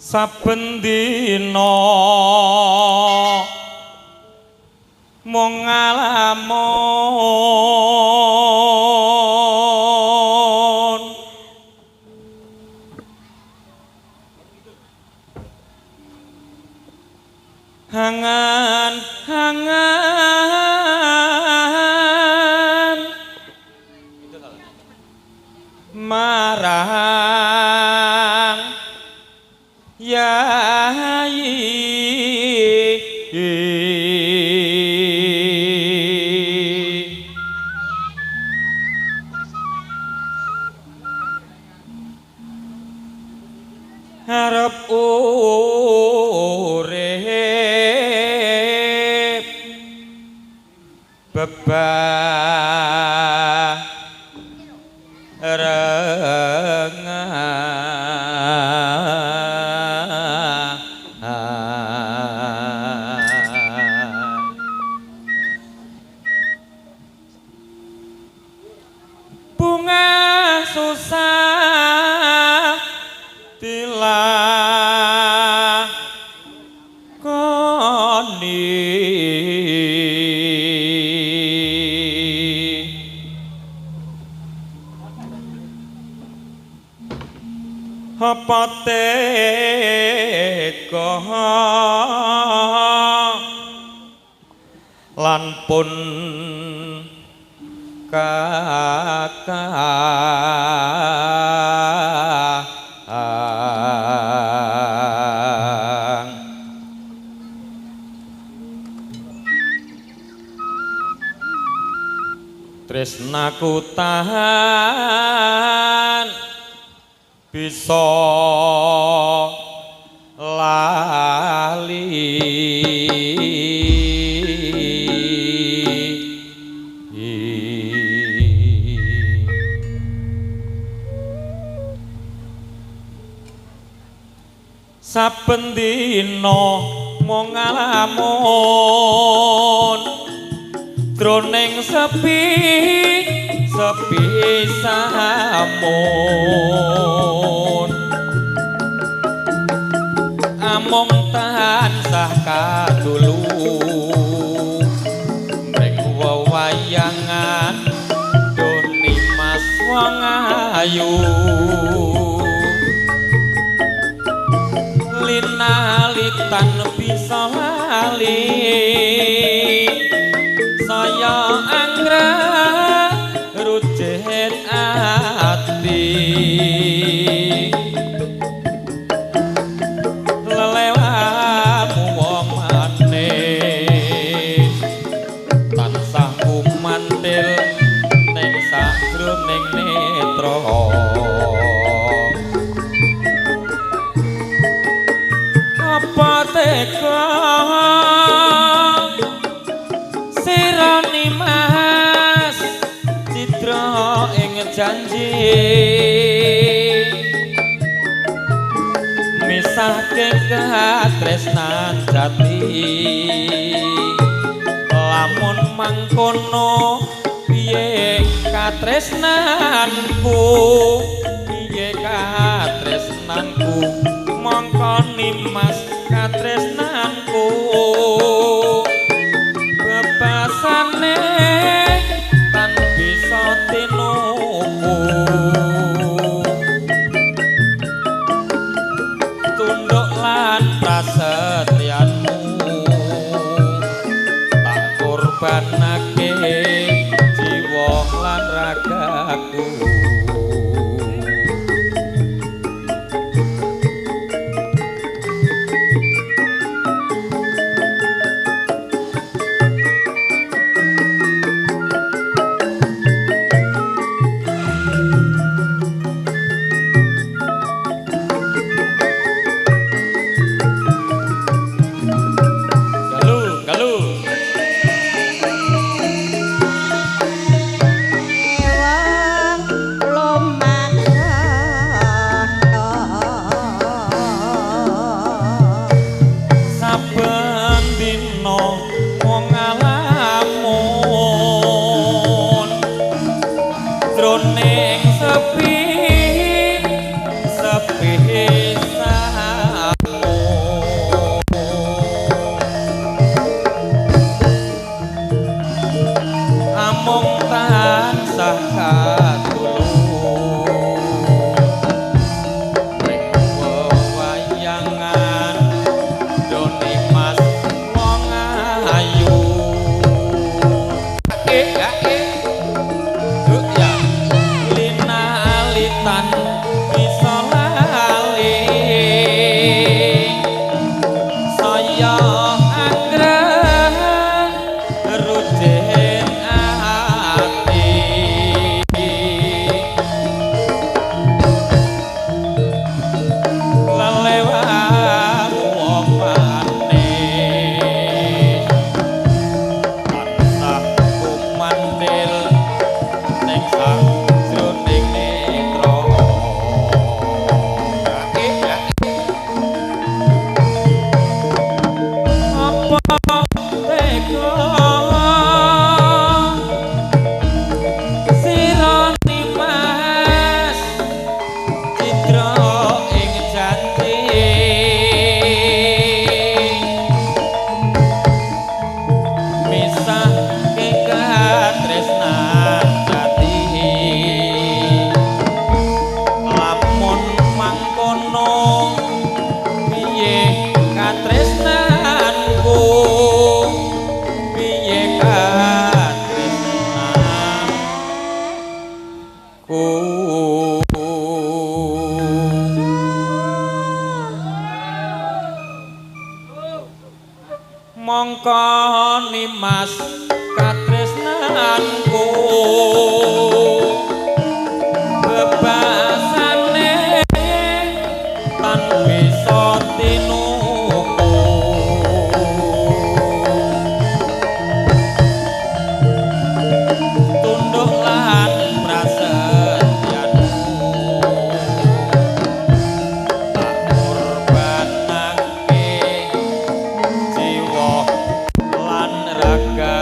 Saben dina mung ngalamun hangan hangan marang yai arep urip bebarengan bunga susah dilakoni apa tega lan pun kakang tresnaku tahan bisa lali saben dina mung ngalamun jroning sepi sepi samun amung tansah kadulu mring wewayangan doni mas wong ayu linalitan bisa lali saya anggrek rucit ati lelewamu wong manis tansah kumantil ning sajroning netra apa tega sirani mas cidra ing janji misahke katresnan jati lamun mangkono piye katresnanku piye katresnanku mongko nimas katresnanku bebasane tan bisa tinuku tunduk lan prasetyanmu tak korbanake jiwa lan ragaku. bisa lali saya anggrek rujen ati lelewat wong manis tansah kumandil ning sajroning netra. Apa tega sira Nimas cidra ing janji misahke katresnan jati lamun mangkono piye katresnanku piye katresnanku. Mongko Nimas katresnanku bebasane tan bisa tinuku tunduk lan prasetyanmu tak korbanake jiwa lan raga.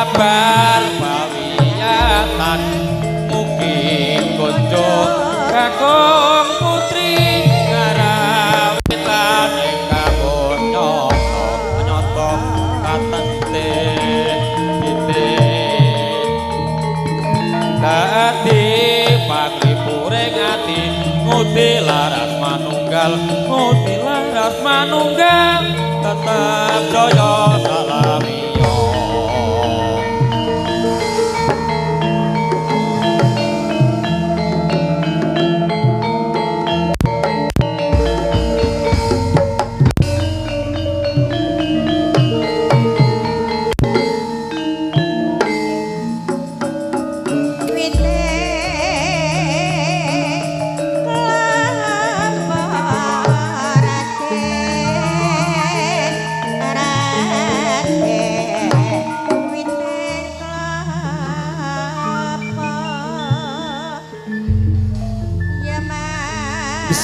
Kabar pawiyatan mugi kunjung kakung putri karawitan ingkang nyata nyata katente titik dadi panglipuring ati ngudi laras manunggal ngudi laras manunggal tetep jaya salamiya.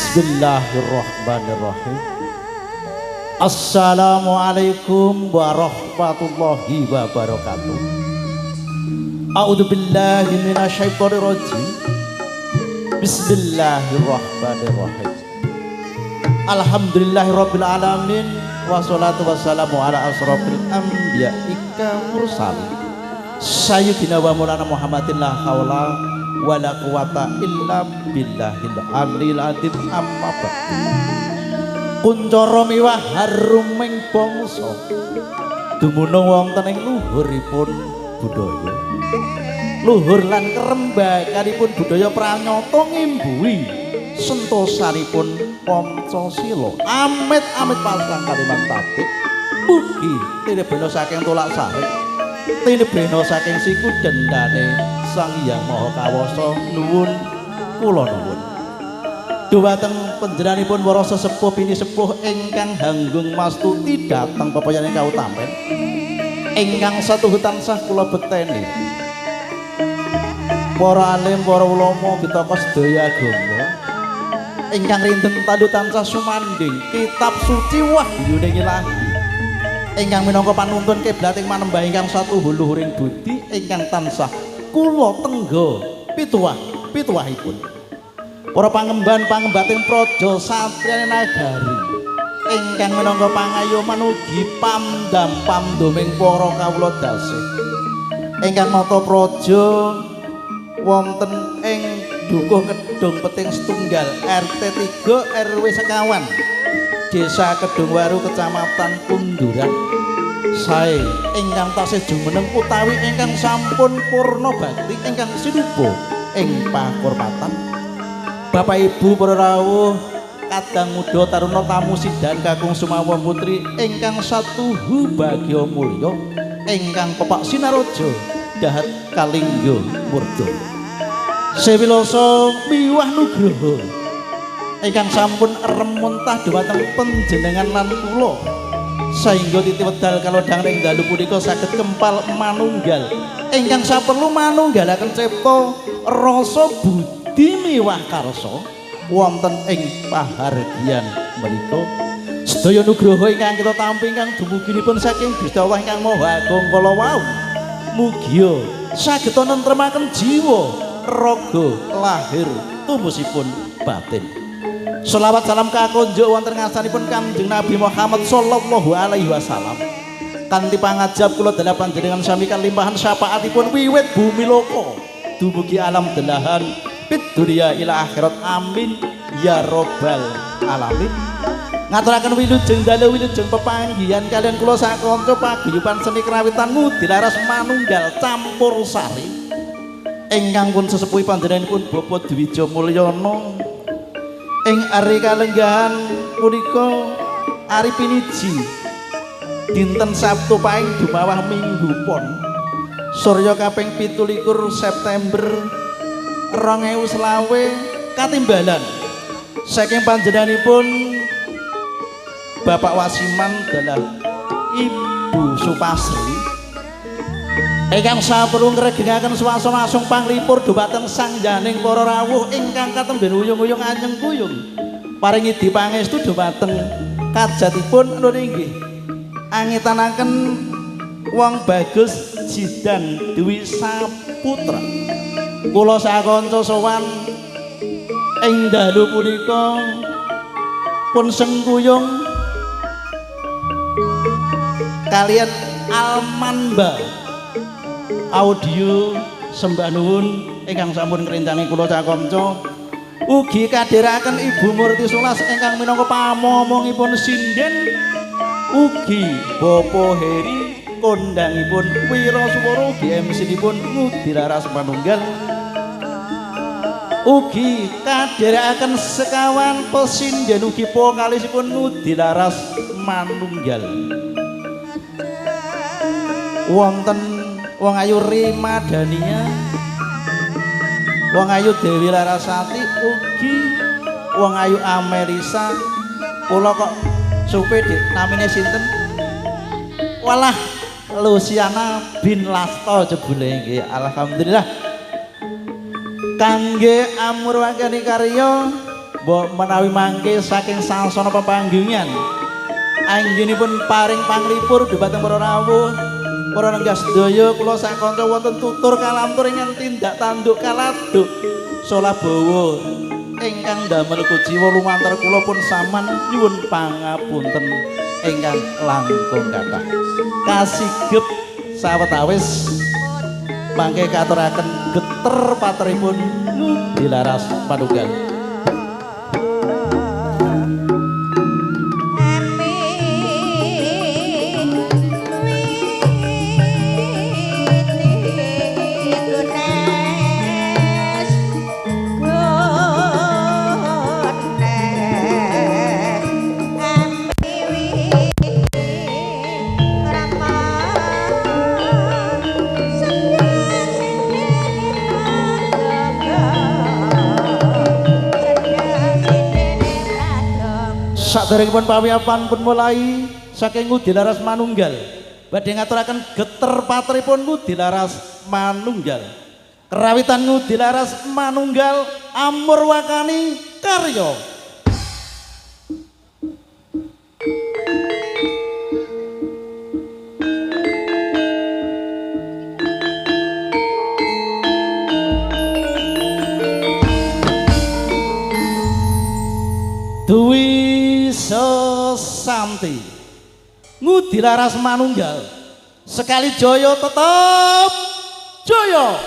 Bismillahirrahmanirrahim. Assalamualaikum warahmatullahi wabarakatuh. A'udzubillahi minasyaitonirrajim. Bismillahirrahmanirrahim. Alhamdulillahirabbil alamin wassalatu wassalamu ala asrofil anbiya'i wal mursalin sayyidina wa maulana Muhammadin la haula wala quwata illa billahil aliyil azim. Amma ba'du. Kuncara miwah haruming bangsa dumunung wonten ing luhuripun budaya, luhur lan kerembakanipun budaya pranyata ngimbuhi sentosanipun Pancasila. Amit-amit pasang kalimat tabik mugi tinebena saking tolak sarik, tinebena saking siku dendane Sang Hyang Maha Kawasa. Nuwun kula nuwun dhumateng panjenenganipun para sesepuh pinisepuh ingkang hanggung mastuti dhateng pepoyane kautamen ingkang satuhu tansah kula bekteni, para alim, para ulama, pitaka sedaya agama ingkang rinten tandu tansah sumandhing kitab suci wahyune ilahi ingkang minangka panuntun kiblating manembah ingkang satuhu luhuring budi ingkang tansah kula tengga pituwah pituwahipun para pangemban pangembating praja satriyane nagari ingkang minangka pangayoman ugi pandam pamdoming para kawula dasih ingkang nata praja wonten ing Dukuh Kedung Peting Setunggal RT 3 RW sekawan Desa Kedungwaru Kecamatan Kunduran sae ingkang tasih jumeneng utawi ingkang sampun purna bakti ingkang sinuba ing pakurmatan. Bapak Ibu para rawuh kadang muda taruna tamu sidan kakung sumawa putri ingkang satuhu bagya mulya ingkang pepak sinaraja dahat kalingga murda sewiloso miwah nugroho ingkang sampun remuntah dhumateng panjenengan lan kula saengga titi wedal kalodhangan ing dalu punika saged kempal manunggal ingkang saperlu manunggalaken cipta rasa budi miwah karsa wonten ing pahargyan menika. Sedaya nugroho ingkang kita tampi ingkang dumuginipun saking Gusti Allah ingkang Maha Agung kala wau mugia saged nentremaken jiwa raga lahir tumusipun batin. Selawat salam kakonjuk wonten ngarsanipun Kanjeng Nabi Muhammad sallallahu alaihi wasallam. Kanthi pangajap kula dalah panjenengan sami kalimpahan syafaatipun wiwit bumi loka dumugi alam delahan fid dunya ila akhirat. Amin ya robbal alamin. Ngaturaken wilujeng dalu wilujeng pepanggihan kalian kula sakanca paguyuban seni krawitan ngudi laras manunggal campur sari ingkang pun sesepuhi panjenenganipun Bapak Dwijo Mulyono ing ari kalenggahan punika ari piniji dinten Sabtu Paing dumawah Minggu Pon surya kaping 27 September 2025 katimbalan saking panjenenganipun Bapak Wasiman dalah Ibu Supasri ingkang saperlu ngregengaken swasana asung panglipur dhumateng sangyaning para rawuh ingkang katemben uyung-uyung anyeng kuyung paringi dipangestu dhumateng kajatipun nun inggih angitanaken wong bagus Jidan Dwi Saputra. Kula sakanca sowan ing dalu punika pun sengkuyung kaliyan Almanba Audio sembah nuwun ingkang sampun ngrencangi kula sakanca. Ugi kadherekaken Ibu Murti Sulas ingkang minangka pamomongipun sinden, ugi Bapak Heri kondangipun Wiraswara, ugi MC-nipun Ngudi Laras Manunggal. Ugi kadherekaken sekawan pesinden ugi vokalisipun Ngudi Laras Manunggal. Wonten wong ayu Rima Dania, wong ayu Dewi Larasati, ugi wong ayu Amelisa. Kula kok supe dik namine sinten? Walah Luciana bin Lasto jebule nggih. Alhamdulillah. Kangge amurwakani karya mbok menawi mangke saking sasana pepanggungan anggenipun paring panglipur dhumateng para rawuh, para lenggah sedaya, kula sakanca wonten tutur kalantur ingkang tindak tanduk kaladuk solah bawa ingkang damel kuciwa lumantar kula pun saman nyuwun pangapunten ingkang langkung kathah. Kasigep sawetawis mangke katuraken geter pateripun Ngudi Laras Manunggal. Saderengipun pawiyapan pun mulai saking Ngudi Laras Manunggal badhe ngaturaken geter patripun Ngudi Laras Manunggal. Kerawitan Ngudi Laras Manunggal amurwakani karya. Dwi Sesanti Ngudi Laras Manunggal sekali jaya tetep jaya.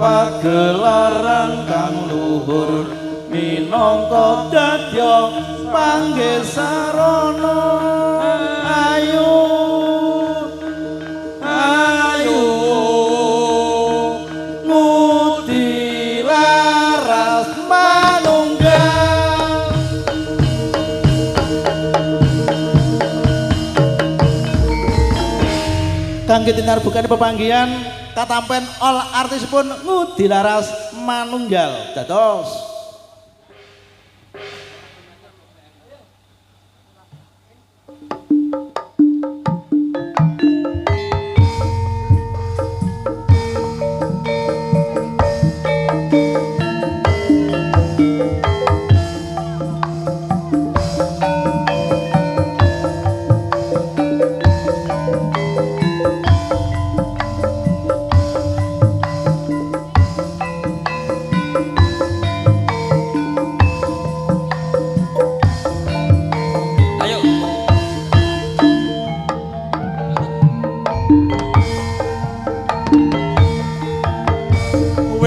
Pagelaran kang luhur minangka dadya panggih sarana. Ayo ayo Ngudi Laras Manunggal. Kangge tinarbukane pepanggihan katampen all artisipun Ngudi Laras Manunggal. Dados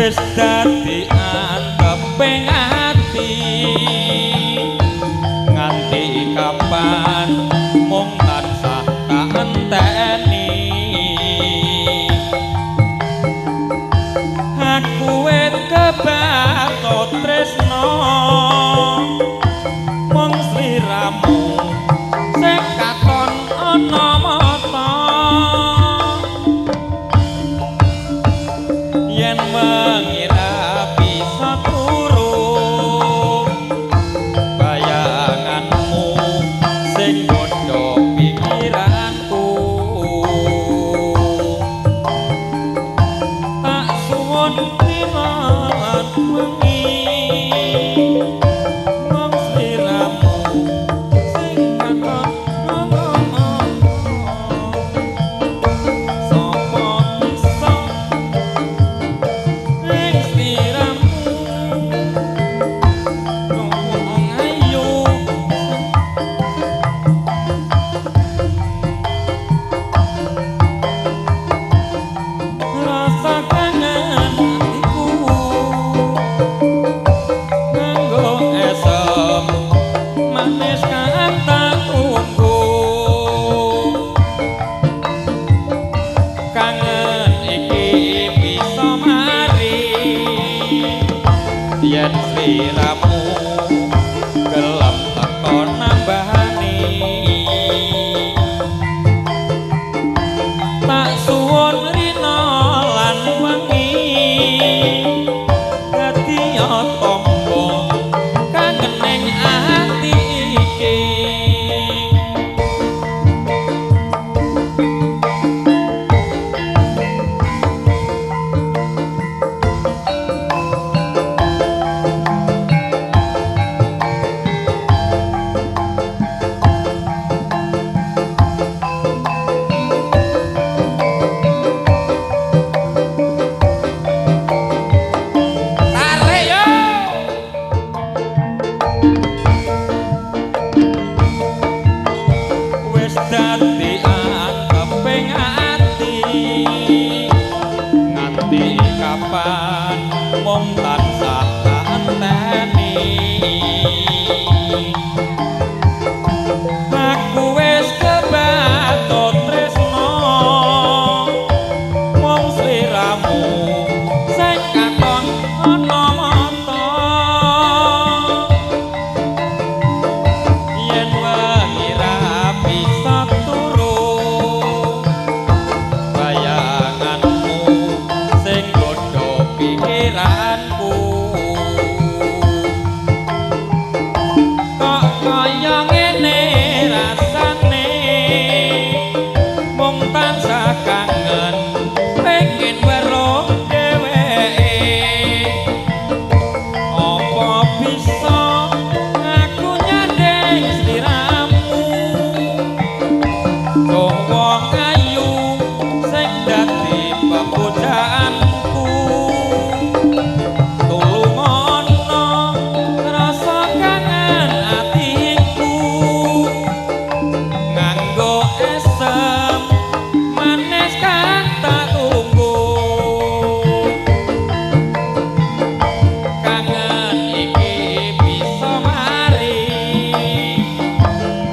Wis dadi anteping ati, nganti kapan mung tansah tak enteni. Aku wis kebatot tresno, mung sliramu sing katon ana mata. Yen wengi ra bisa turu, bayanganmu sing godho pikiranku. Tak suwun liwat wengi, mung sliramu sing katon ana mata. Sapa bisa ing sliramu, wong ayu. Rasa kangen atiku nganggo esem manis kang tak tunggu. Kangen iki bisa mari yen sliramu gelem teko nambani. Tak suwun rina lan wengi, dadi tombo kangen ning ati iki. Tarik yo. Wis dadi anteping ati, nganti kapan mung tansah tak enteni. Aku wis kebatot tresno, mung sliramu sing katon ana mata. Yen wengi ra bisa turu, bayanganmu sing godho pikiranku. Kok kaya ngene rasane, mung tansah kangen pengen weruh dheweke. Apa bisa aku nyanding sliramu, dong wong ayu sing dadi pepujaanku. Tulungono rasa kangen atiku, nganggo esem manis kang tak tunggu. Kangen iki bisa mari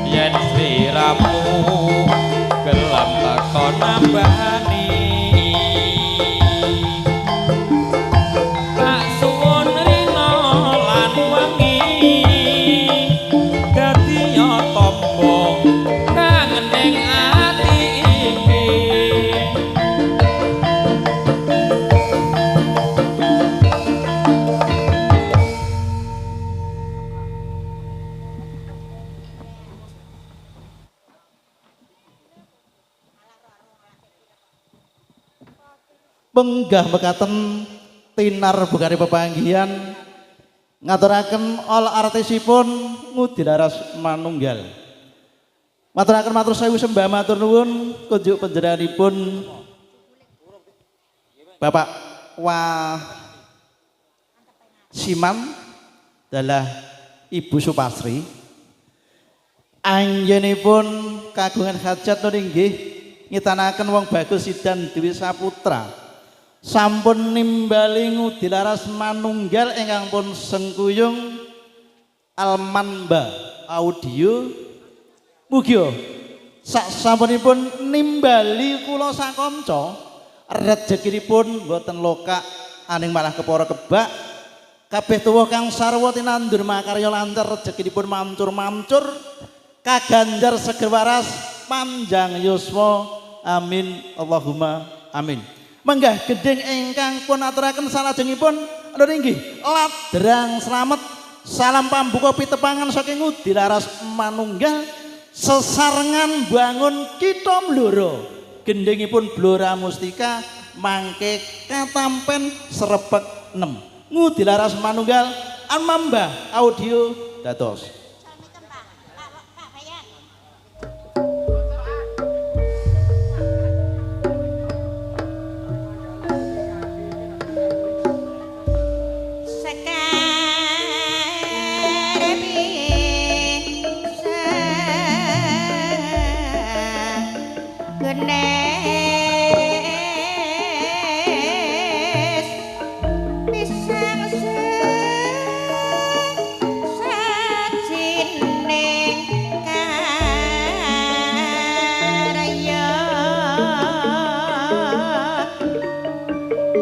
yen sliramu gelem teko nambani. Tak suwun rina lan wengi, dadi tombo kangen ning ati iki. Penggah mekaten tinar bukane pepanggihan ngaturaken all artisipun Ngudi Laras Manunggal. Maturaken matur sewu sembah matur nuwun kunjuk panjenenganipun Bapak Wasiman dalah Ibu Supasri. Anggenipun kagungan hajat nun inggih ngitanaken wong bagus Sidan Dwi Saputra. Sampun nimbali ngudi laras manunggal ingkang pun sengkuyung Almanba Audio. Mugia sak sampunipun nimbali kula sakanca rejekinipun mboten lokak aning malah kepara kebak. Kabeh tuwuh kang sarwa tinandur makarya lancar rejekinipun mancur-mancur kaganjar seger waras panjang yuswa. Amin Allahumma amin. Menggah gendhing ingkang pun aturaken salajengipun lho inggih ladrang slamet salam pambuka pitepangan saking Ngudi Laras Manunggal sesarengan bangun kitha Blora. Gendhingipun Blora Mustika mangke katampen srepek 6. Ngudi Laras Manunggal Anmamba Audio dados.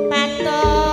Patut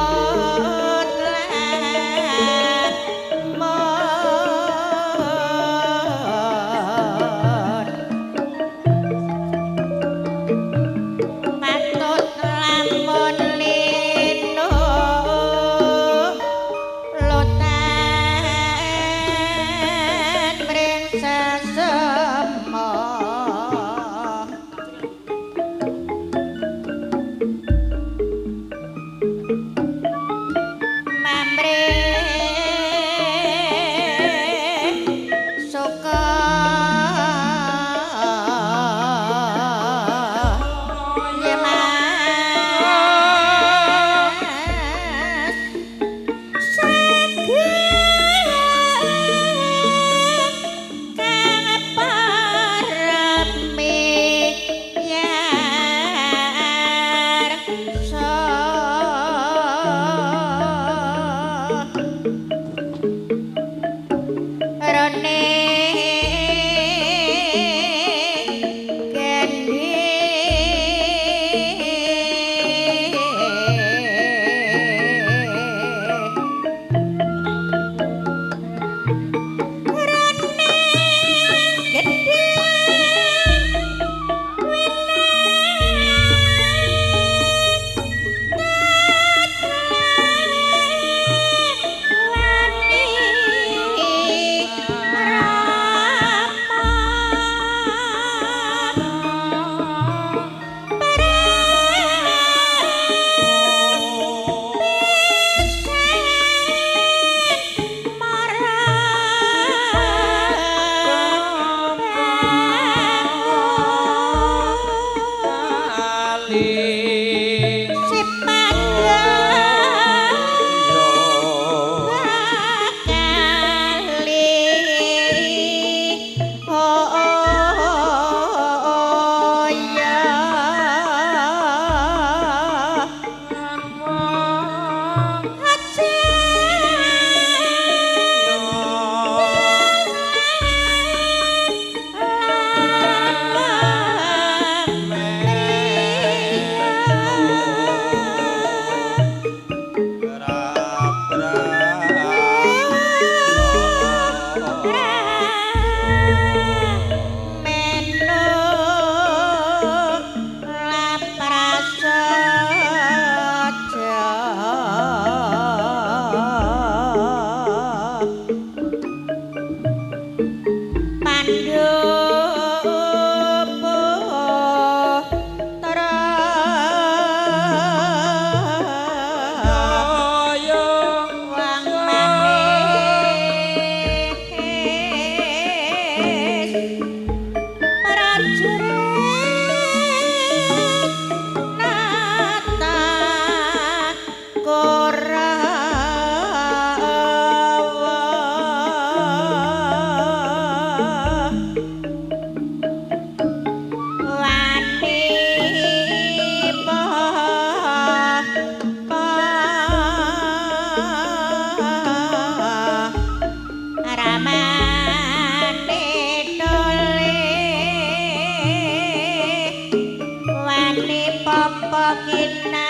Kinar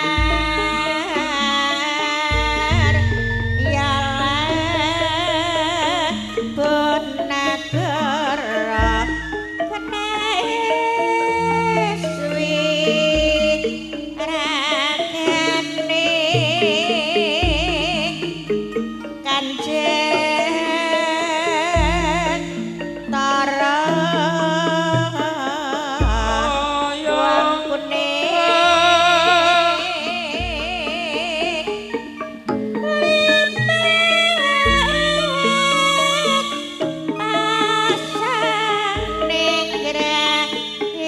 ya Bonagara keneswi ragane Kanjeng Tara wong kuning pasang ning grahita.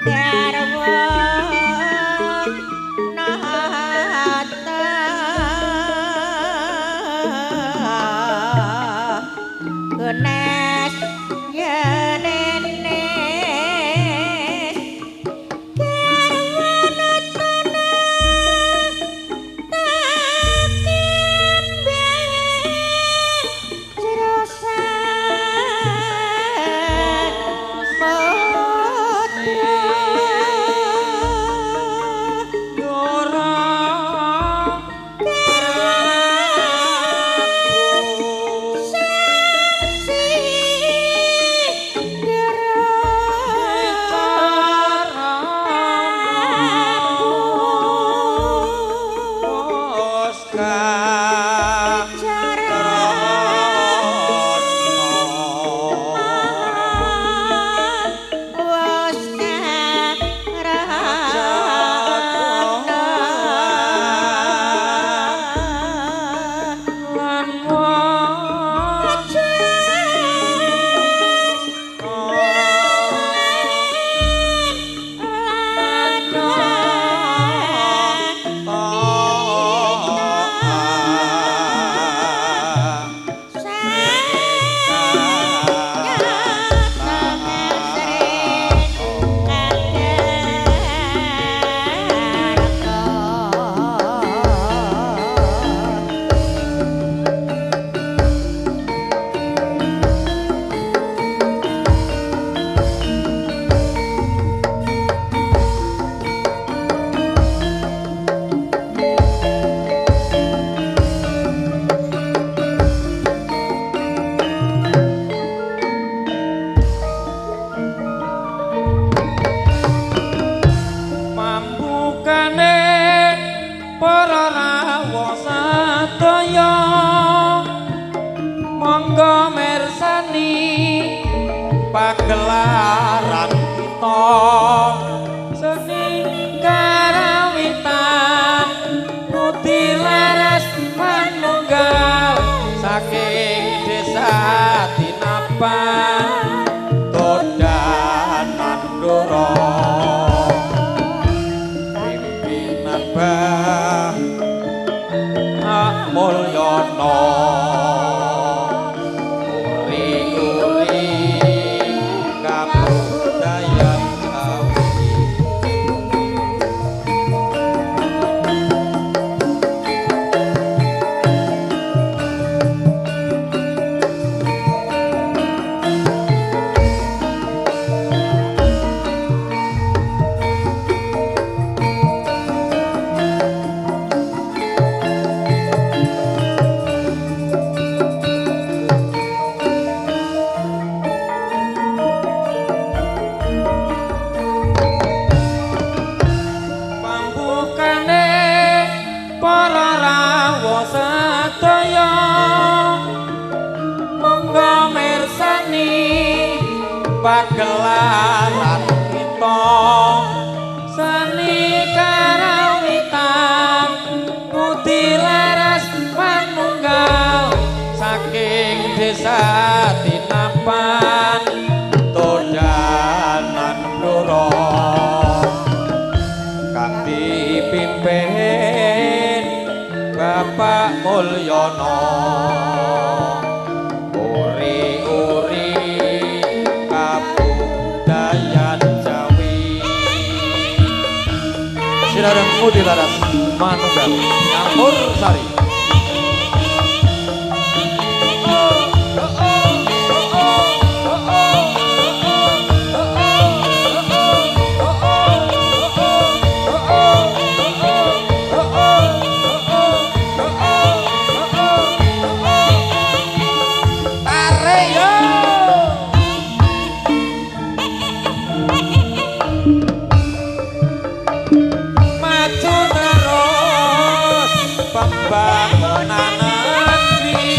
Garwa nata Ganes yenenes Garwa nata takin jero Pambukane para rawuh sadaya monggo mirsani pagelaran kita seni karawitan ngudi laras manunggal saking desa Tinapan Todanan Ndoro pimpinan Bah Mulyono uri-uri kabudayan Jawi. Pambukane para rawuh sadaya monggo mirsani pagelaran kita seni karawitan ngudi laras manunggal saking desa Tinapan Todanan Ndoro kang dipimpin Bapak Mulyono uri-uri kabudayan Jawi. Sinareng Ngudi Laras Manunggal Nyampur Sari. Oh. Bangunan negeri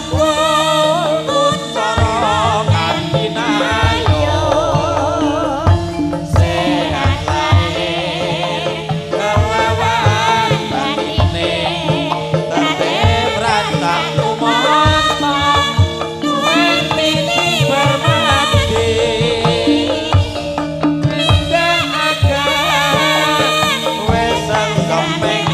Kumpul cara kanthi sehat lahir kelawan batine tertib rantak tumata titi bermati tindak agar wis sengkeming.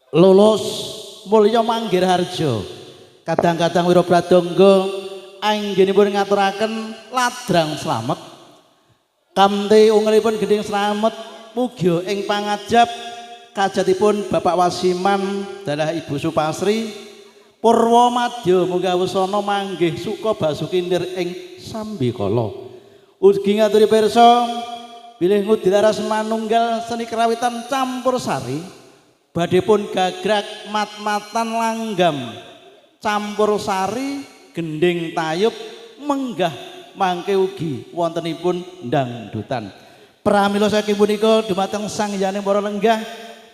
Lulus Mulya Manggirharjo. Kadang-kadang Wira Pradangga anggenipun ngaturaken ladrang slamet. Kamte ungelipun gendhing slamet mugia ing pangajap kajatipun Bapak Wasiman dalah Ibu Supasri Purwa Madya munggah wusana manggih suka basuki nir ing sambikala. Ugi ngaturi pirsa bilih ngudi laras manunggal seni karawitan campur sari badhe pun gagrak mat-matan langgam campur sari gendhing tayub menggah mangke ugi wontenipun dangdutan. Pramila saking punika dumateng sang yaning para lenggah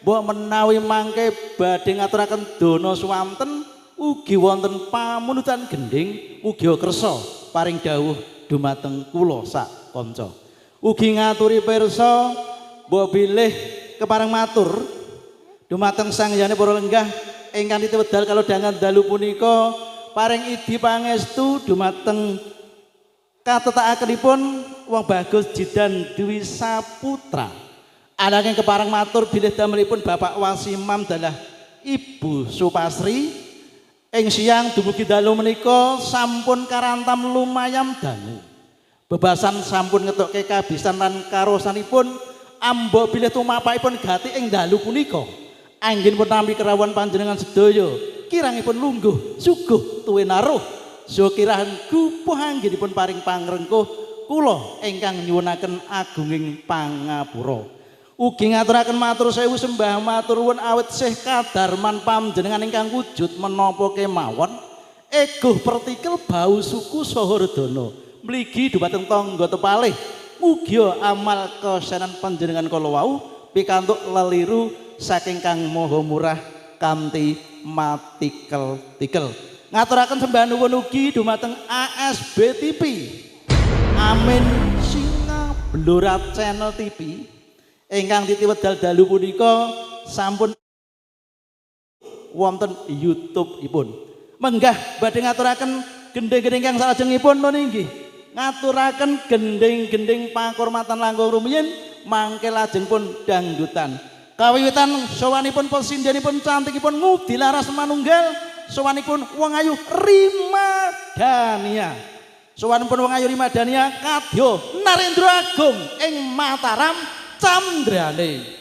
mbok menawi mangke badhe ngaturaken dana suwanten ugi wonten pamundutan gendhing mugia kersa paring dawuh dumateng kula sak kanca. Ugi ngaturi pirsa mbok bilih kepareng matur dumateng sang yane para lenggah ingkang titi wedal kalodhangan dalu punika paring idi pangestu dumateng katetakakenipun wong bagus Jidan Dwi Saputra. Ananging kepareng matur bilih damelipun Bapak Wasimam dalah Ibu Supasri ing siang dumugi dalu menika sampun karantam lumayam dangu. Bebasan sampun ngetokke kabisan lan karosanipun ambok bilih tumapakipun gati ing dalu punika. Anggenipun nampi kerawuhan panjenengan sedaya kirangipun lungguh suguh tuwe naruh sokirahan gupuh anggenipun paring pangrengkuh kula ingkang nyuwunaken agunging pangapura. Ugi ngaturaken matur sewu sembah matur nuwun awit sih kadarman panjenengan ingkang wujud menapa kemawon eguh pertikel bau suku saha redana mligi dhumateng tangga tepalih mugia amal kesenan panjenengan kala wau pikantuk leliru saking Kang Maha Murah kanthi matikel-tikel. Ngaturaken sembah nuwun ugi dumateng ASB TV, Amin Singa Blora Channel TV ingkang titi wedal dalu punika sampun wonten YouTube ipun. Menggah badhe ngaturaken gendhing-gendhing kang salajengipun nun inggih ngaturaken gendhing-gendhing pakurmatan langkung rumiyin mangke lajeng pun dangdutan. Kawiwitan sowanipun pesindenipun cantikipun ngudi laras manunggal sowanipun wong ayu Rima Dania. Sowanipun wong ayu Rima Dania kadya Narendra Agung ing Mataram Camdrane.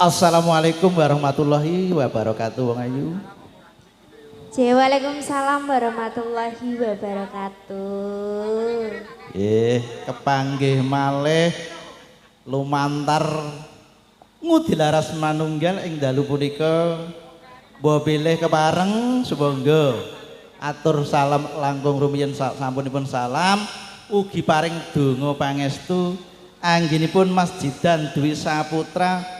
Assalamualaikum warahmatullahi wabarakatuh wong ayu. Waalaikumsalam warahmatullahi wabarakatuh. Kepanggih malih lumantar ngudi laras manunggal ing dalu punika mbok bilih kepareng sumangga atur salam langkung rumiyin sampunipun salam ugi paring donga pangestu anggenipun Mas Jidan Dwi Saputra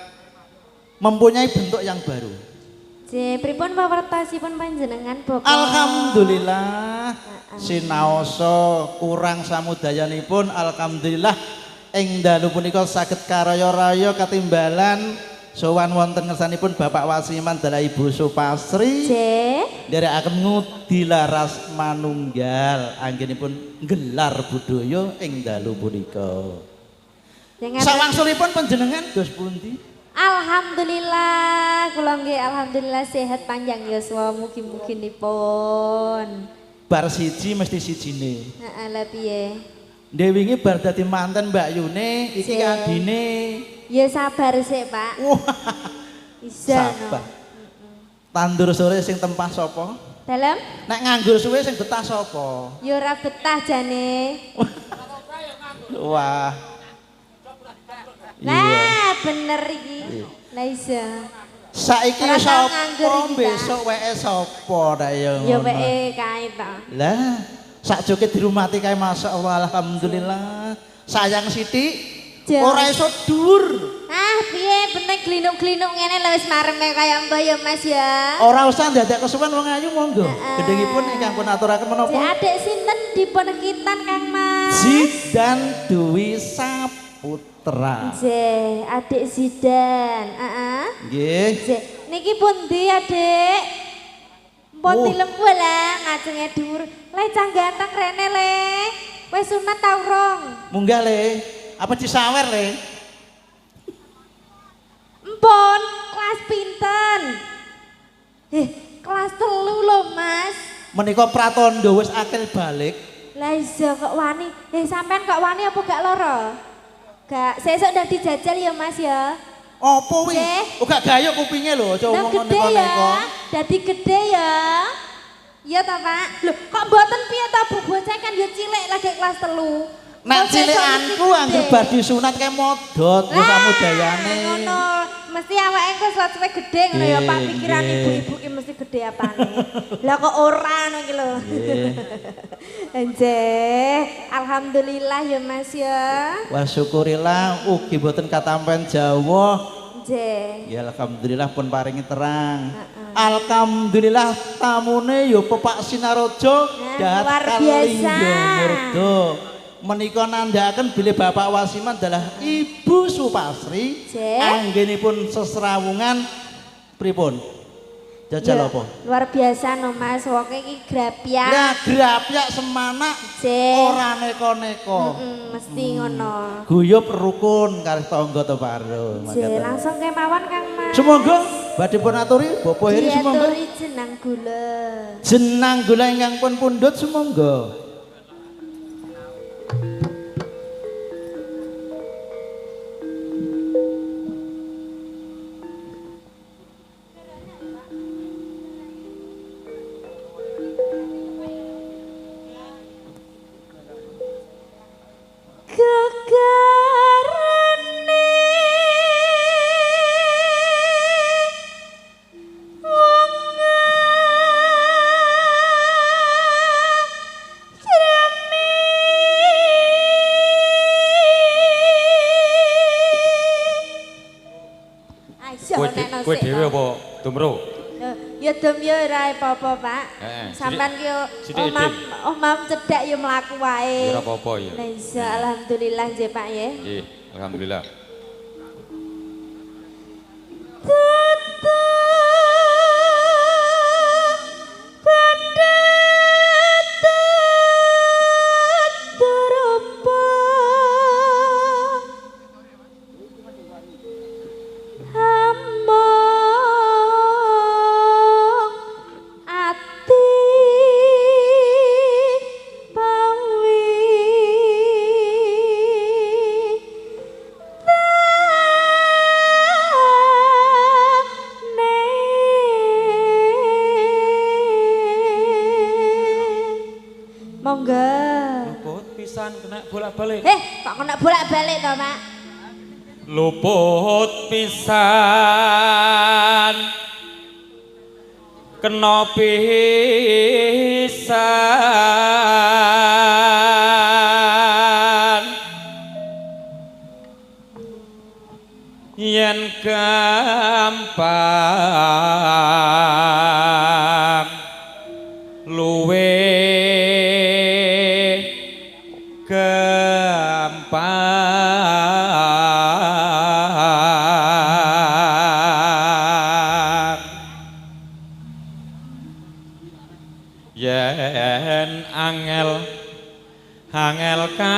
mempunyai bentuk yang baru. Pripun pawartosipun panjenengan Bapak? Alhamdulillah sinaosa kurang samudayanipun alhamdulillah ing dalu punika saged karaya-raya katimbalan sowan wonten ngersanipun Bapak Wasiman dalah Ibu Supasri. Nderekaken ngudi laras manunggal anggenipun nggelar budaya ing dalu punika. Sawangsulipun panjenengan dos pundi? Alhamdulillah, kula nggih alhamdulillah sehat panjang yuswa mugi-mugi nipun. Bar siji mesti sijine. Heeh, lha piye? Ndek wingi bar dadi manten Mbak Yune, iki adine. Ya sabar sik, Pak. Wah. Isa. Sabar. Tandur sore sing tempah sapa? Dalem? Nek nganggur suwe sing betah sapa? Ya ora betah jane. Wah. Lah bener iki. Lah iya. Saiki sapa besok weke sapa ta ya ngono. Ya weke kae ta. Lah sak joget dirumati kae masyaallah alhamdulillah. Sayang sithik ora iso dhuwur. Ah piye penting glinuk-glinuk ngene lho wis mareme kaya mbah ya Mas ya. Ora usah ndadak kesuwen wong ayu monggo. Gendhingipun ingkang pun aturaken menapa? Adik sinten dipun kitan Kang Mas? Zidan Dwi Saputra. Nggih, adik Zidan. Heeh. Nggih. Nggih. Niki pundi adik? Mpun tilem lah ngajenge dhuwur. Le cah ganteng rene le. Wis sunat ta urung? Munggah le. Apa disawer le? Empun, kelas pinten? Kelas 3 lho Mas. Menika pratandha wis akil balik. Lah iya kok wani. Sampean kok wani apa gak lara? Gak, sesuk ndang dijajal ya Mas ya. Apa wi? Oh gak gayuk kupinge lho, aja omong neko-neko. Dadi gede ya. Iya ta Pak? Lho, kok mboten piye ta Bu? Bocah kan ya cilik lagi kelas 3. Nek cilikanku anggere bar disunat kae modot wis samudayane. Ngono, mesti awake engko suwe gedhe ngono ya Pak, pikiran ibu-ibu ki mesti gedhe apane. Lah kok ora ngono iki lho. Nggih, alhamdulillah ya Mas ya. Wah syukurillah ugi mboten katampen jawah. Nggih. Ya alhamdulillah pun paringi terang. Alhamdulillah tamune ya Pepak Sinaraja dahat Kalingga Murda. Menika nandhakaken bilih Bapak Wasiman dalah Ibu Supasri anggenipun sesrawungan pripun? Jajal apa? Luar biasa no Mas, wonge iki grapyak. Lah grapyak semanak ora neko-neko. Mesti ngono. Guyub rukun kalih tangga teparo. Langsung kemawon Kang Mas. Sumangga badhe pun aturi Bapak Heri sumangga. Diaturi jenang gula. Jenang gula ingkang pun pundhut sumangga. Kowe dhewe apa Dumro? Ya dum ya ora apa-apa, Pak. Sampean ki omah cedhak ya mlaku wae. Ora apa-apa ya. Lah iya alhamdulillah nggih Pak ya. Nggih, alhamdulillah. Bolak-balik. Kok kena bolak-balik to, Pak? Luput pisan kena pisan yen gampang luwe gampang yen angel angel ka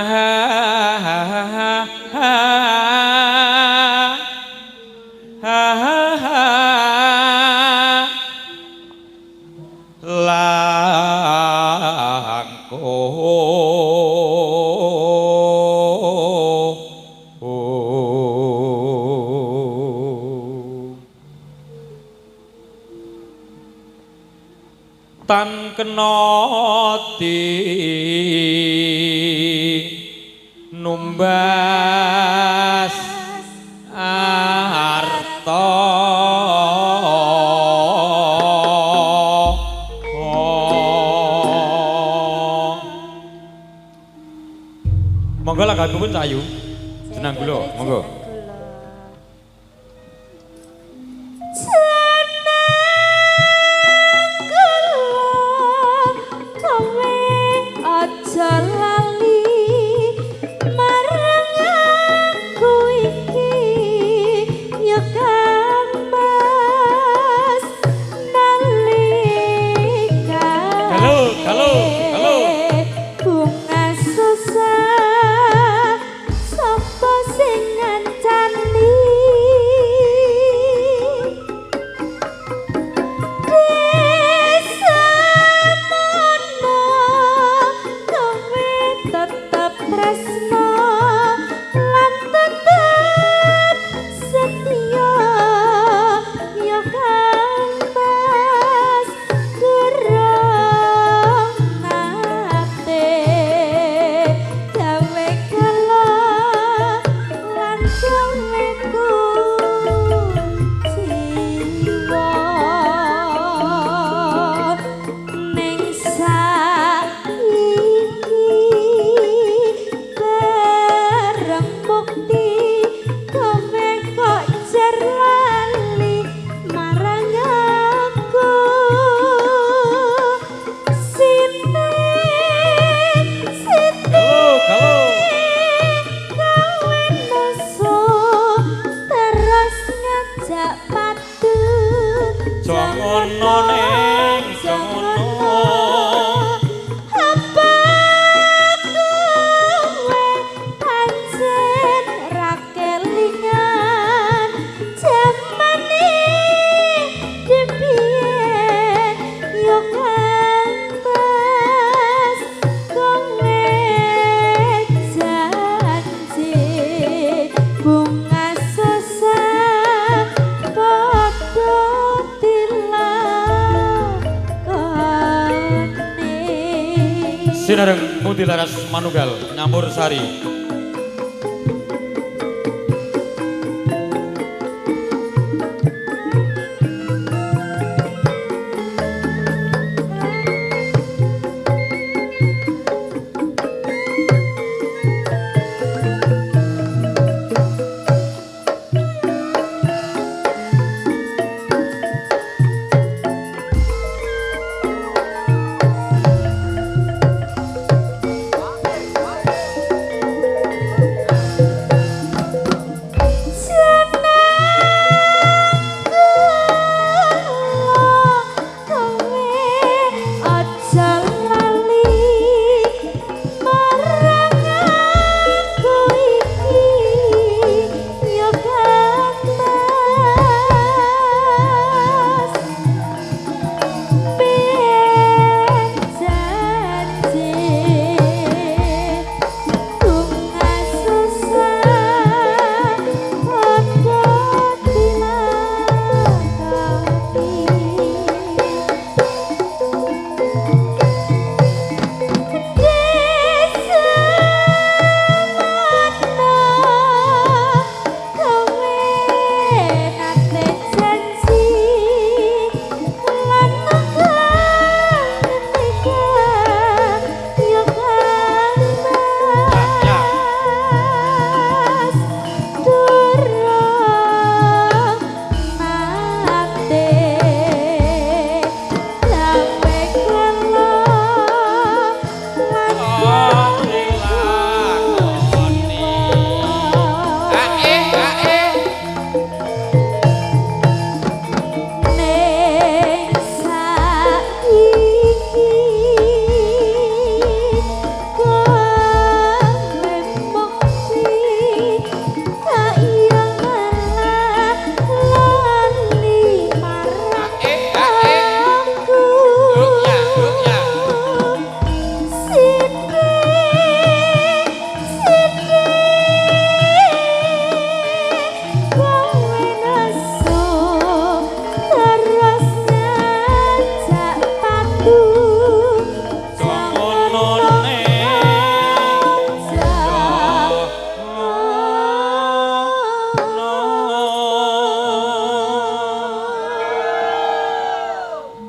tan kena di numbas arta monggo langgahipun Cahayu jenang gula monggo. ati kowe kok jar lali marang aku. Siti, Siti, Halo, kowe nesu terus ngajak padu. Jangan neng, jangan. Apa kowe pancen ra kelingan jamane depiye yo Kang Mas kowe janji bunga sesah padha dilakoni. Sinareng Muti Laras Manunggal Nyampur Sari.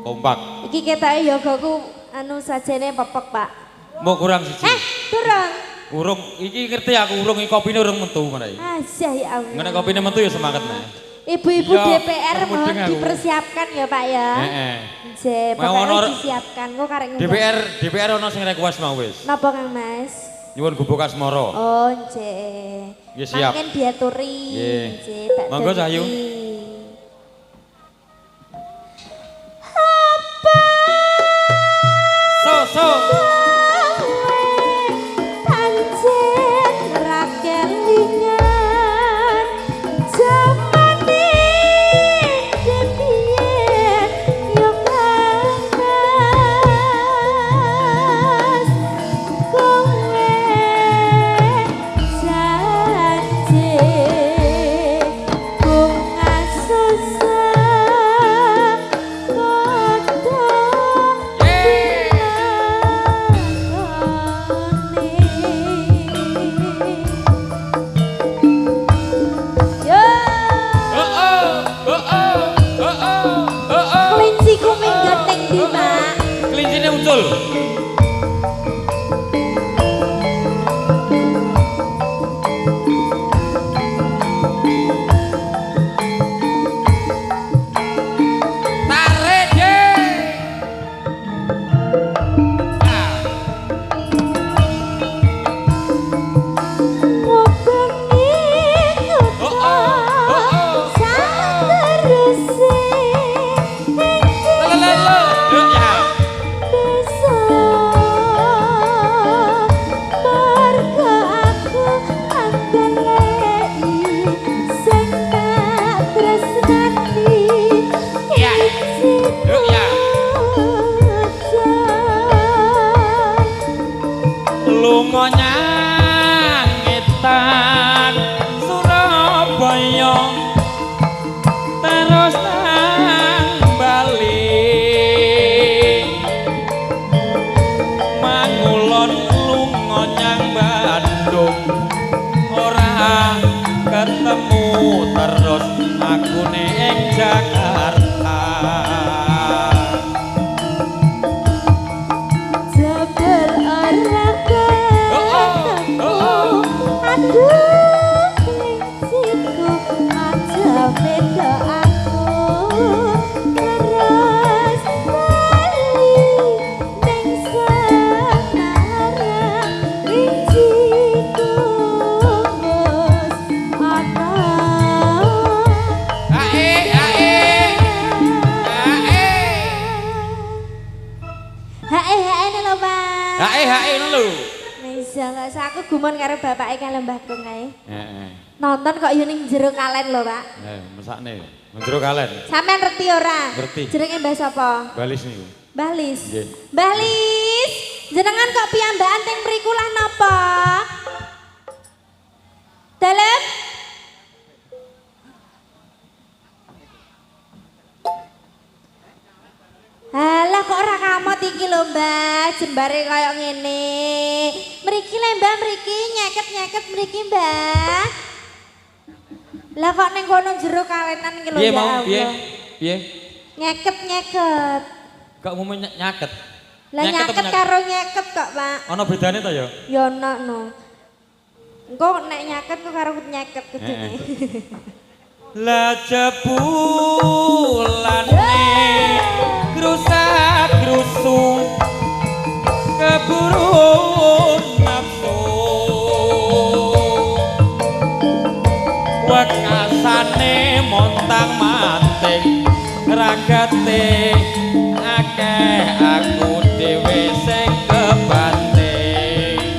Kompak. Iki ketoke yogaku anu sajene pepek, Pak. Mbok kurang siji. Durung. Urung, iki ngerti aku urung iki kopine urung metu marai. Asyah ya Allah. Ngene kopine metu ya semangat nih. Ibu-ibu DPR mohon dipersiapkan ya, Pak ya. Heeh. Nggih, pokoknya disiapkan kok karek ngundang. DPR ono sing request mau wis. Napa Kang Mas? Nyuwun gubuk asmara. Oh, nggih. Nggih siap. Mangken diaturi. Nggih, Monggo Cahyu. Apa? So so. Pancen ra kelingan jamane depiye yo Kang Mas kowe janji bunga Tresnani. Ya. Yuk ya. Lunga nyang ngetan Surabaya terus nang Bali mangulon lunga nyang Bandung ora ketemu terus aku ning Jakarta. Jebul ora ketemu. Aduh klinciku aja beda aku terus bali ning Semarang klinciku wis ana. Ae ae ae. Hae hae lho Pak. Hae hae ngono lho. Iya, gak usah aku gumun karo bapake karo Mbah Kung kae. Heeh. Nonton kok yo ning jero kalen lho, Pak. Mesakne. Nang jero kalen. Sampeyan ngerti ora? Ngerti. Jenenge Mbah sapa? Mbah Lis niku. Mbah Lis. Nggih. Mbah Lis, jenengan kok piyambakan teng mriku lah napa? Dalem? Halah kok ora kamot iki lho Mbah, jembare kaya ngene. Mriki le Mbah, mriki nyeket-nyeket mriki Mbah. Lah kok ning kono jero kalenan iki lho Piye ya mau Allah. piye? Piye? Nyeket-nyeket. Kok umume nyaket? Lah Nyeket apa nyaket karo nyeket kok, Pak. Ana bedane ta ya? Ya ono no. Engko nek nyaket kok karo nyeket kudune. Lah jebulane grusak grusu keburu nafsu wekasane montang manting ragate akeh aku dhewe sing kebanting.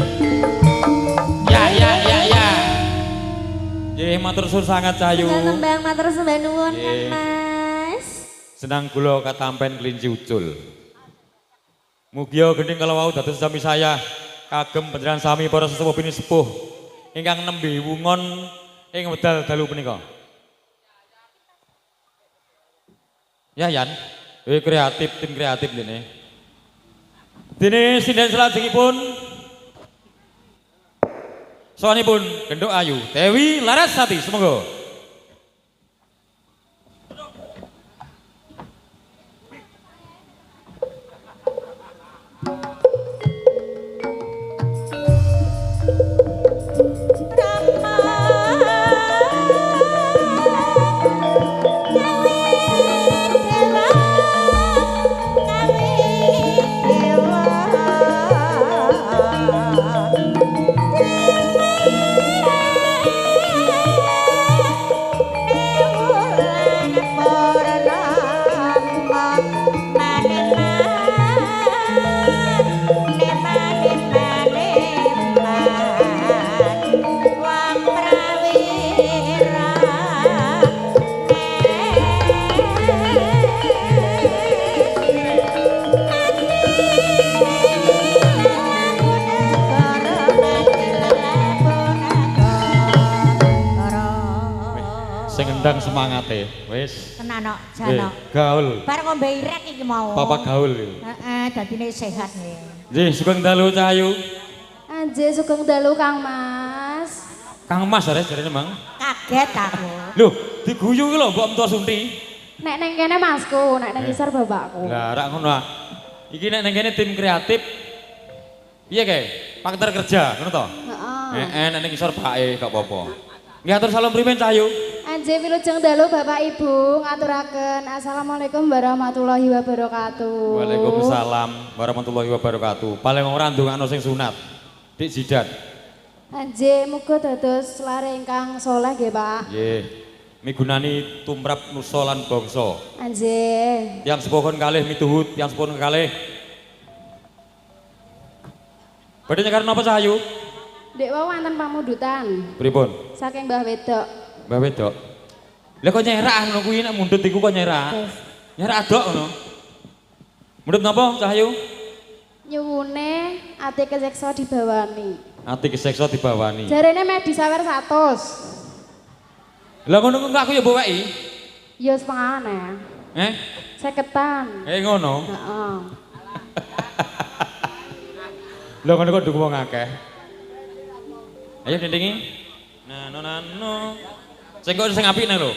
Ya ya ya ya. Nggih matur suwun sangat Cahayu. Tembang matur sembah nuwun Kang Nggih. Mas. Senang kula katampen kelinci ucul. Mugia gending kala wau dados sami saya kagem panjenengan sami para sesepuh bini sepuh ingkang nembe wungon ing wedal dalu punika. Ya Yan, kreatif tim kreatif dene. Dene sinden salajengipun sowanipun Genduk Ayu Dewi Larasati semoga. Sing ngendang semangate, wis. Tenan kok, jano. Gaul. Bar ngombe irek iki mau. Papa gaul iki. Heeh, dadine sehat nggih. Nggih, sugeng dalu Cahayu. Anje sugeng dalu Kang Mas. Kang Mas arek jarene, Mang. Kaget aku. Lho, diguyu iki lho mbok entua sunti. Nek neng kene masku, nek neng ngisor bapakku. Lah rak ngono ah. Iki nek neng kene tim kreatif piye kae? Partner kerja, ngono to? Heeh. Heeh, nek neng ngisor bae gak apa-apa. Nggih atur salam primen Cahayu. Anje wilujeng dalu Bapak Ibu ngaturaken assalamualaikum warahmatullahi wabarakatuh. Waalaikumsalam warahmatullahi wabarakatuh. Paling ora ndongakno sing sunat. Dik Jidat. Anje muga dados lare ingkang soleh nggih Pak. Nggih. Migunani tumrap nusa lan bangsa. Anje. Tiyang sepuhun kalih mituhut, tiyang sepuhun kalih. Badhe nyekar napa Cahayu? Dek wau wonten pamundutan. Pripun? Saking Mbah Wedok. Mbah Wedok. Lah kok nyerak ngono kuwi nek mundhut iku kok nyerak. Nyerak adok ngono. Mundhut napa Cahyu? Nyuwune ati keseksa dibawani. Ati keseksa dibawani. Jarene meh disawer 100. Lah ngono kok aku ya mbok weki. Ya setengahane. Eh? 50-an. Eh ngono. Heeh. Lah ngono kok dukung wong akeh. Ayo dindingi. Nano nano. Sing kok sing apik nang lho.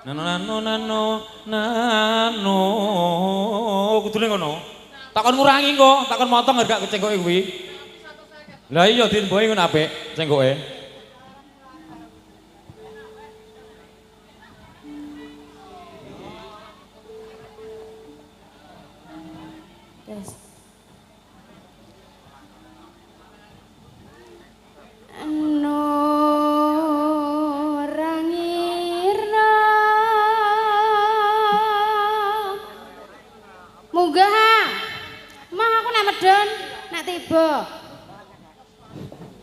Nano nano nano nano. Kudune ngono. Takon ngurangi kok, takon motong harga cengkoke kuwi. Lah iya dinboe ngono apik cengkoke.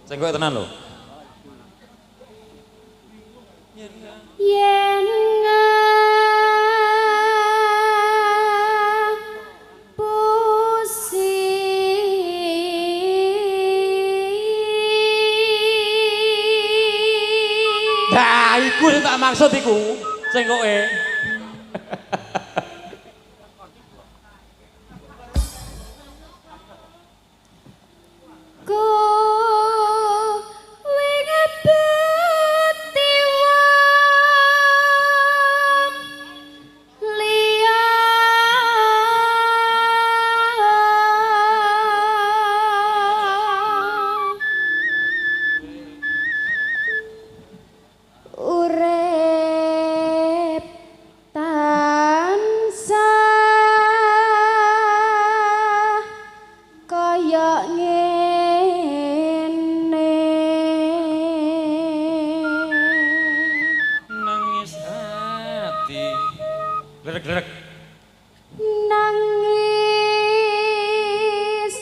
Cengkok tenan lho. Yen ngapusi Nah, iku sing tak maksud iku, cengkoke. Nangis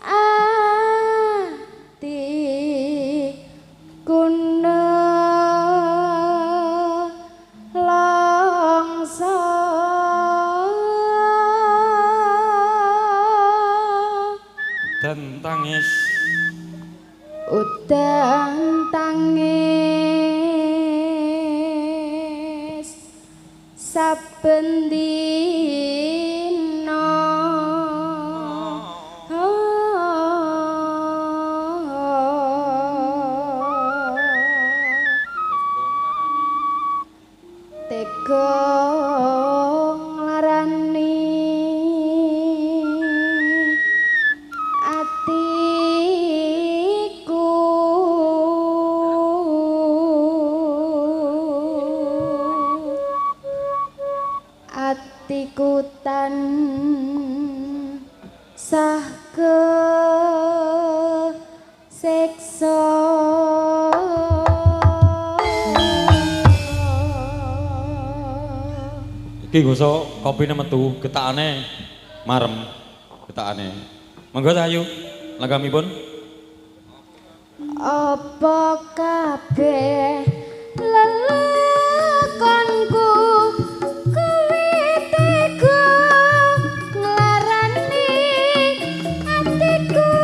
ati kuna langsa dan tangis udan tangis saben dina tega nglarani atiku atiku tansah kesiksa. Iki gosok kopine metu, getakane marem, getakane. Monggo Cahyu, langgamipun. Apa kabeh lelakonku kuwi tega nglarani atiku.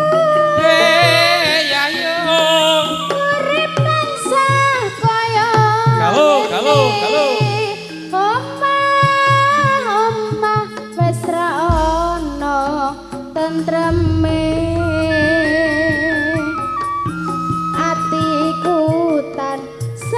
Yayu. Urip tansah kaya Galo, galo, galo. Omah, omah wis ra ono tentreme. Atiku tansah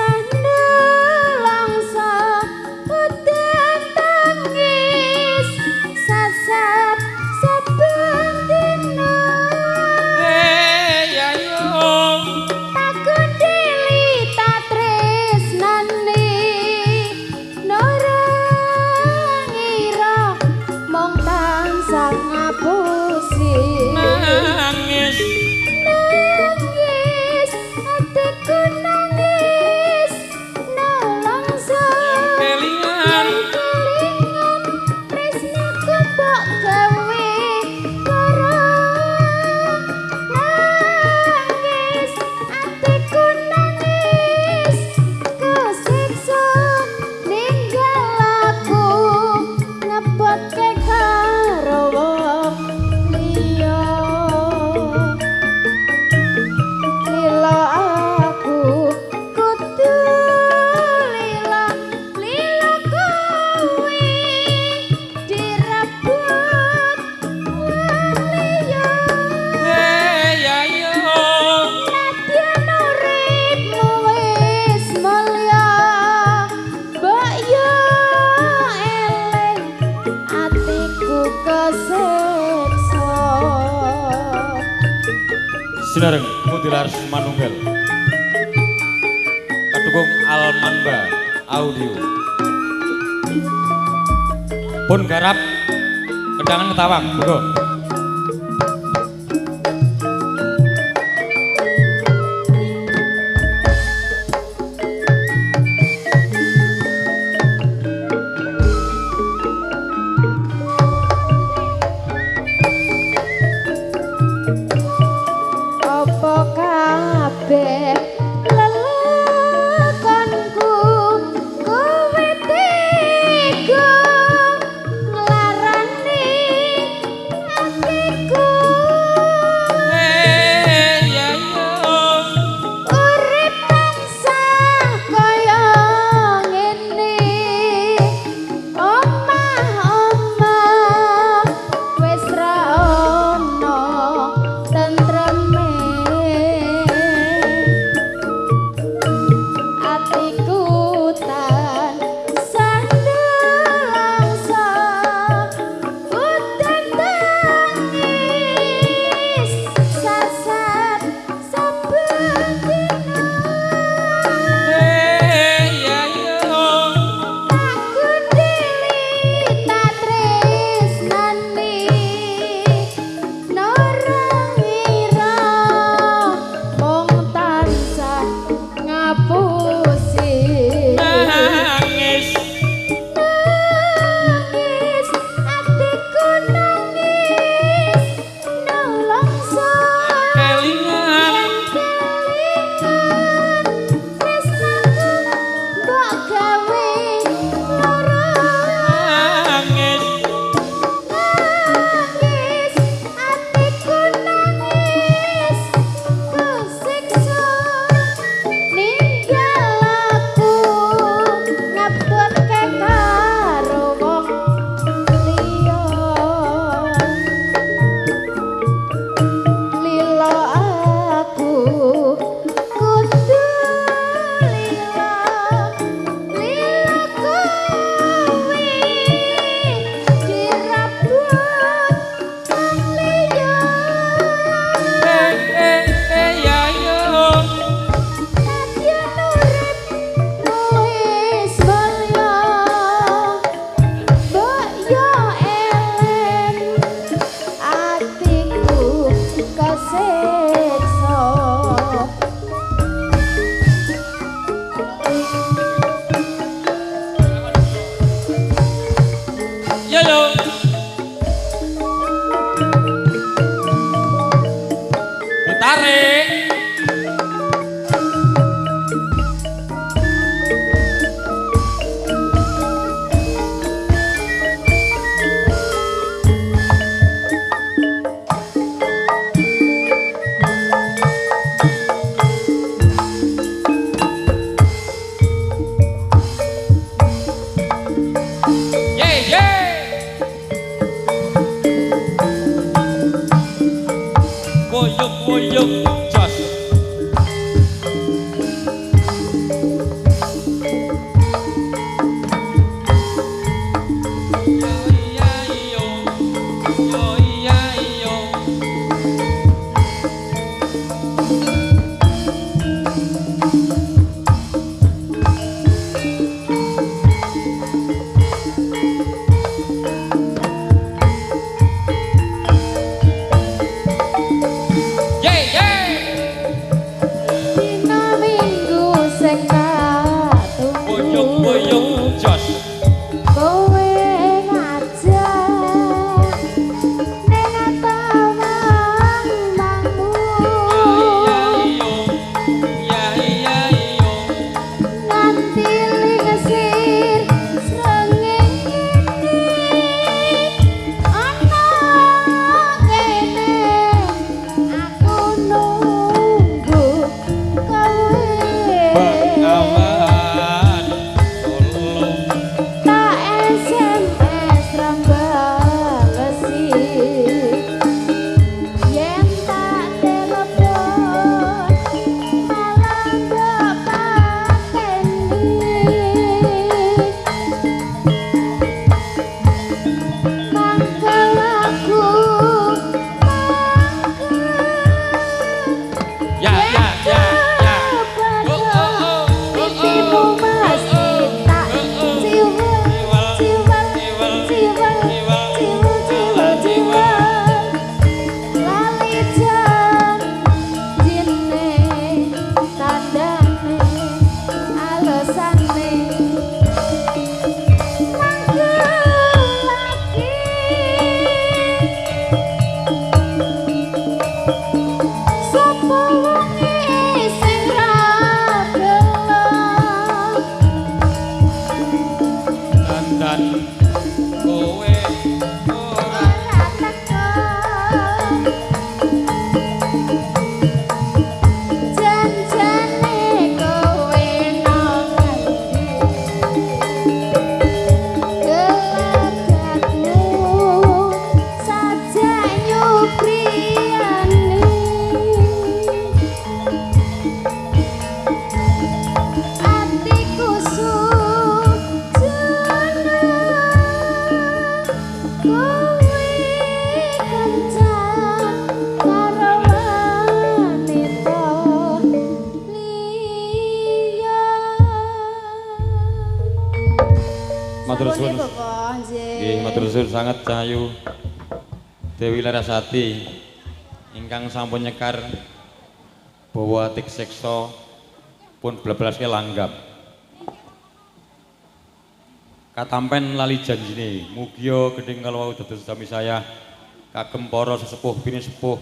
Sinareng Mutilars Manunggal. Kadukung Almanba Audio. Pun garap kendangan ketawang, monggo. Bengawan Solo. dosane mangkel lagi sapa wonge sing ra gelem Dandan kowe ora ora teko janjane kowe nang endi gelagatmu sajak nyupriyani atiku sujana kowe kencan karo wanita liya. Matur suwun. Sampun nggih, Bapak, nggih. Nggih, matur suwun sanget Cahayu Dewi Larasati ingkang sampun nyekar bawa atik siksa pun bleblaske langgam. Katampen lali janjine, mugia gending kalawau dados sami saya kagem para sesepuh pini sepuh.